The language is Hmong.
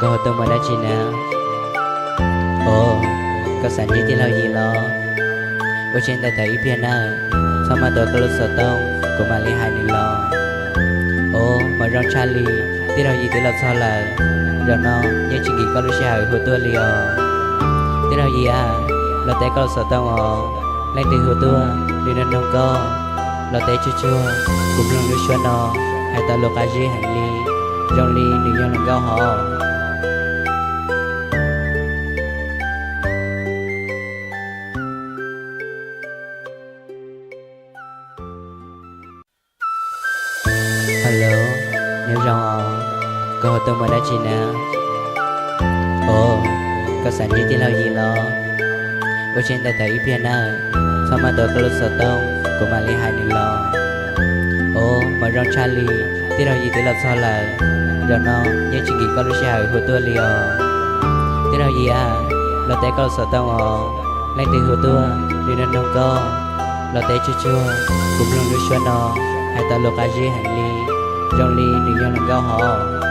Koj hu tuaj muaj dab tsi na? Os, koj xav ntsib tij laug Yim los? Ua tsaug ntau ib pliag nawb, txhob maj tuav koj lub xov tooj, kuv mam li hais nws los. Os, mas zoo tshaj li, tij laug Yim twb los txog lawm, zaum no yeej tsis nkim koj lub sij hawm hu tuaj li os. Tij laug Yim a, los teb koj lub xov tooj os, leej twg hu tuaj li no nug koj, los teb tsuag tsuag, kuv mloog lub suab no hais tau lus qab zib heev li, zoo li nws yog hluas nkauj hov. Hello, nyob zoo os, koj hu tuaj muaj dab tsi na? Os, koj xav ntsib tij laug Yim los? Ua tsaug ntau ib pliag nawb, txhob maj tuav koj lub xov tooj, kuv mam li hais nws los. Os, mas zoo tshaj li, tij laug Yim twb los txog lawm, zaum no yeej tsis nkim koj lub sij hawm hu tuaj li os. Tij laug Yim a, los teb koj lub xov tooj os, leej twg hu tuaj li no nug koj, los teb tsuag tsuag, kuv mloog lub suab no hais tau lus qab zib heev li, zoo li nws yog hluas nkauj hov.